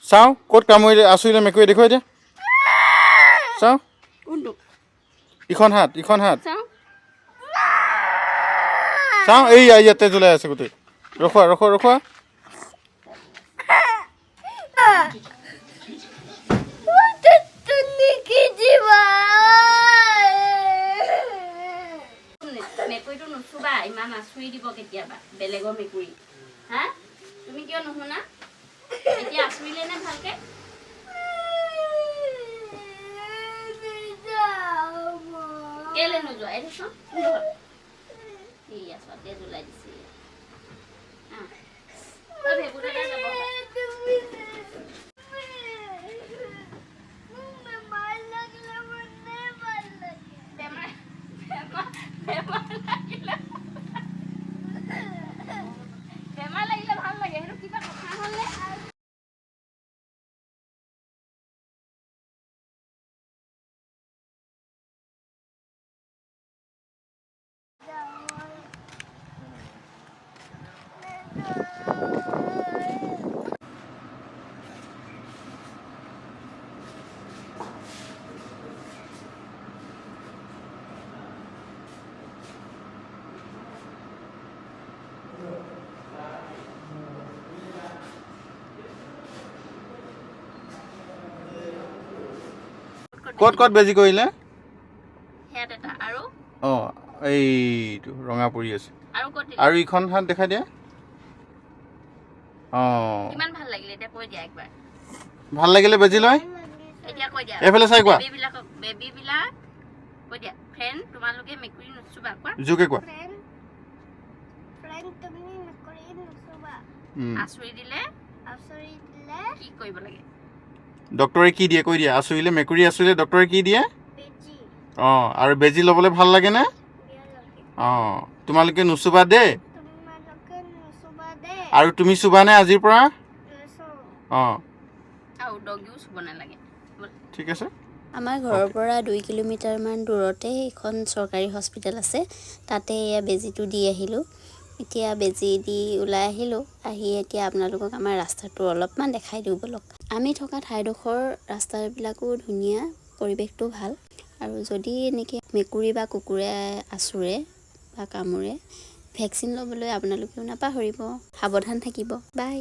চাওঁ ক'ত কামুৰিলে, আঁচুৰিলে মেকুৰী, দেখুৱাই দিয়া। চাওঁ। কোনটো? ইখন হাত, ইখন হাত। চাওঁ। চাওঁ, এই ইয়াত তেজ ওলাই আছে গোটেই। ৰখোৱা, ৰখোৱা, ৰখোৱা। মেকুৰীটো নুচুবা, ইমান আঁচুৰি দিব কেতিয়াবা বেলেগৰ মেকুৰী। হা, তুমি কিয় নুশুনা? এতিয়া আঁচুৰিলে নে ভালকে? কেলে নোযোৱা? এইটো চোন, এইয়া চোৱা, তেজ ওলাই দিছে। ভেবু দাদা যাব। বেমাৰ বেমাৰ লাগিলে, বেমাৰ লাগিলে ভাল লাগে, সেইটো কিবা কথা হ'লনে? ক'ত ক'ত বেজি কৰিলে? সেয়াত এটা আৰু। অঁ, এইটো ৰঙা পৰি আছে। আৰু ক'ত দিলে? আৰু ইখন হাত দেখাই দিয়া। অঁ। কিমান ভাল লাগিলে এতিয়া কৈ দিয়া একবাৰ। ভাল লাগিলে বেজি লয়? এতিয়া কৈ দিয়া। এইফালে চাই কোৱা। বেবীবিলাকক, বেবীবিলাক কৈ দিয়া, ফ্ৰেণ্ড তোমালোকে মেকুৰী নুচুবা, কোৱা। জোৰকে কোৱা। ফ্ৰেণ্ড, ফ্ৰেণ্ড, তুমি মেকুৰী নুচুবা। আঁচুৰি দিলে? আঁচুৰি দিলে কি কৰিব লাগে? ডক্তৰে কি দিয়ে কৈ দিয়া। আঁচুৰিলে, মেকুৰী আঁচুৰিলে ডক্তৰে কি দিয়ে? বেজি। অঁ, আৰু বেজি ল'বলৈ ভাল লাগেনে? বেয়া লাগে। অঁ, তোমালোকে নুচুবা দেই। তোমালোকে নুচুবা দেই। আৰু তুমি চুবানে আজিৰ পৰা? নুচু। অঁ। আৰু ডগিও চুব নালাগে। ঠিক আছে। আমাৰ ঘৰৰ পৰা 2 কিলোমিটাৰমান দূৰতে এখন চৰকাৰী হস্পিটেল আছে, তাতে এয়া বেজীটো দি আহিলোঁ। এতিয়া বেজী দি ওলাই আহিলোঁ। আহি এতিয়া আপোনালোকক আমাৰ ৰাস্তাটো অলপমান দেখাই দিওঁ ব'লক। আমি থকা ঠাইডোখৰ ৰাস্তাবিলাকো ধুনীয়া, পৰিৱেশটো ভাল। আৰু যদি এনেকৈ মেকুৰী বা কুকুৰে আঁচোৰে বা কামোৰে, ভেকচিন ল'বলৈ আপোনালোকেও নাপাহৰিব। সাৱধান থাকিব। বাই।